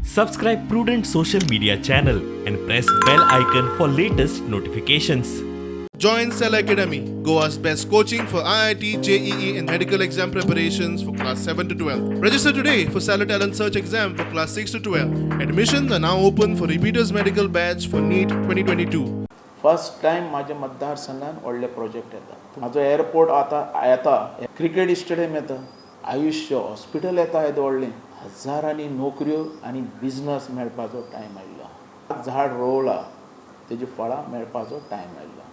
Subscribe Prudent social media channel and press bell icon for latest notifications. Join Cell Academy, Goa's best coaching for IIT, JEE, and medical exam preparations for class 7 to 12. Register today for Stellar Talent Search exam for class 6 to 12. Admissions are now open for repeaters medical batch for NEET 2022. First time म्हाज्या मतदारसंघान व्हडले project येता. म्हाजो airport आतां येता, cricket stadium येता, आयुश्य hospital येता. येदें व्हडलें हजारांनी नोकऱ्यो आनी बिजनस मेळपाचो टायम आयिल्लो. झाड रोवला तेजी फळां मेळपाचो टायम आयिल्लो.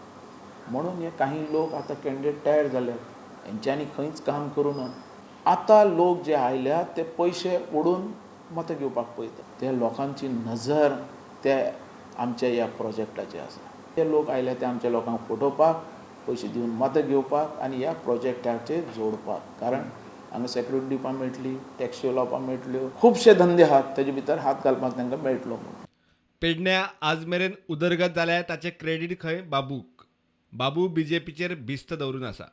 म्हणून हे काही लोक आतां कॅन्डिडेट तयार जाल्यात, हेंच्यांनी खंयच काम करूं ना. आतां लोक जे आयल्यात ते पयशे उडोवन मतां घेवपाक पळयता. ते लोकांची नजर ते आमच्या ह्या प्रोजेक्टाचेर आसा. ते लोक आयल्या ते आमच्या लोकांक फटोवपाक, पयशे दिवन मतां घेवपाक आनी ह्या प्रोजेक्टाचेर जोडपाक. कारण हांगा सेक्युरिटी दिवपाक मेळटली, टॅक्सी लावपाक मेळटल्यो, खुबशे धंदे आहात, तेजे भितर हात घालपाक तांकां मेळटलो म्हणून. पेडण्या आज मेरेन उदरगत जाल्या ताचें क्रेडीट खंय बाबूक. बाबू बीजेपीचेर भिस्त दवरून आसा.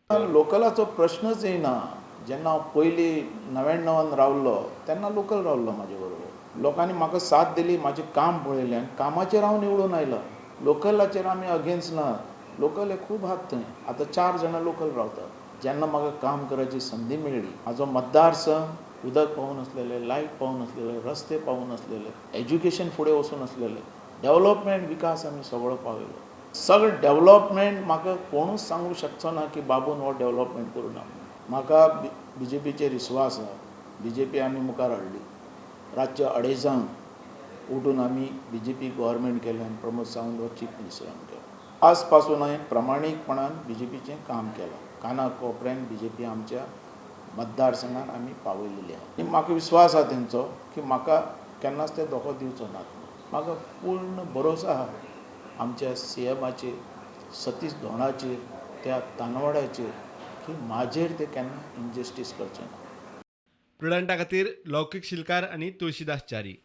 लोकलाचो प्रश्नच येना. जेन्ना हांव पयलीं 99न रावलो तेन्ना लोकल रावलो म्हाजे बरोबर. लोकांनी म्हाका साथ दिली, म्हाजें काम पळयलें आनी कामाचेर हांव निवडून आयलो. लोकलाचेर आमी अगेन्स्ट ना. लोकल हे खूब आहात थंय. आतां चार जाणां लोकल रावतात. जेन्ना म्हाका काम करपाची संदी मेळ्ळी, म्हाजो मतदारसंघ उदक पावूं नासलेले, लायट पावूं नासलेले, रस्ते पावूं नासलेले, एज्युकेशन फुडें वचूं नासलेले, डेवलपमेंट विकास आमी सगळो पावयलो. सगळें डेवलपमेंट म्हाका कोणूच सांगूंक शकचो ना की बाबून हो डेवलपमेंट करूं ना. म्हाका बीजेपीचेर विस्वास आहा. बीजेपी आमी मुखार हाडली. रातच्या अडेजांक उठून आमी बीजेपी गव्हर्मेंट केलें आनी प्रमोद सावंत हो चीफ मिनिस्टर आमी केलो. आज पासून हांवें प्रामाणीकपणान बीजेपीचें काम केलां. काना कोपऱ्यान बीजेपी आमच्या मतदारसंघान आमी पावयलेली आहा आनी म्हाका विस्वास आहा तेंचो की म्हाका केन्नाच ते धोको दिवचो नात. म्हाका पूर्ण भरोसो आहा आमच्या सीएमाचेर, सतीश धोंडाचेर, त्या तानवाड्याचेर की म्हाजेर ते केन्ना इनजस्टीस करचे ना. प्रुडंटा खातीर लौकीक शिलकार आनी तुळशीदास च्यारी.